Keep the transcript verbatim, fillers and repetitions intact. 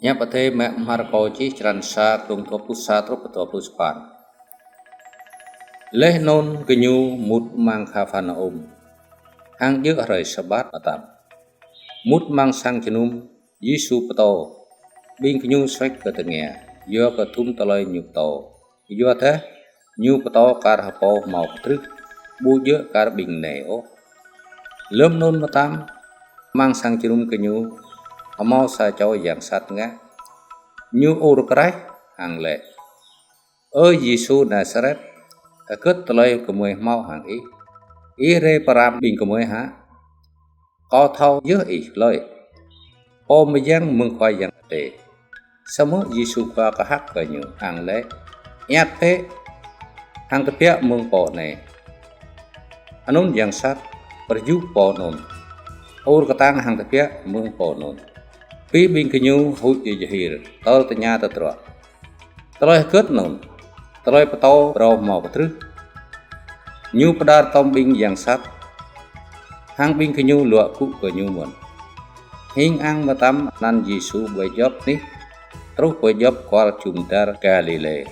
Hiăp Adai mơ̆ng Markô čih, črăn sa, glông dua pluh sa truh pơ dua pluh sapăn. Laih anŭn gơñu mŭt amăng Kapharnaum, hăng djơ̆ hrơi Sabat mơtam. Mŭt amăng sang jơnum, Yêsu pơtô. Ƀing gơñu suač kơ tơngia yua kơ dŭm tơlơi Ñu pơtô, yua dah Ñu pơtô kar hơpô hmâo pơtrưh, ƀu djơ̆ kar ƀing nai ôh. Lơm anŭn mơtam, amăng sang jơnum gơñu hmâo sa čô yang sat ngă. Ñu ur kraih hăng laĭ: "Ơ Yêsu Nasaret, hơgĕt tơlơi gơmơi hmâo hăng Ih? Ih rai pơrăm ƀing gơmơi hă? Kâo thâo yơh Ih hlơi, Pô mơyang mơ̆ng Khua Yang Adai." Samơ̆ Yêsu Khua kơhăk kơ ñu hăng laĭ: "Iăt bĕ, hăng tơbiă mơ̆ng pô anai." Anŭn yang sat pơrjŭ pô anŭn, ur kơtang hăng tơbiă mơ̆ng pô anŭn. Abih ƀing gơñu huĭ jơhir, tơl tơña tơdruă: "Tơlơi hơgĕt anŭn? Tơlơi pơtô phrâo hmâo pơtrưh? Ñu pơđar tŏm ƀing yang sat, hăng ƀing gơñu luă gŭ kơ Ñu mơ̆n." Hing ang mơtam anăn Yêsu ƀơi djŏp anih, truh ƀơi djŏp kual jum dar Galilê.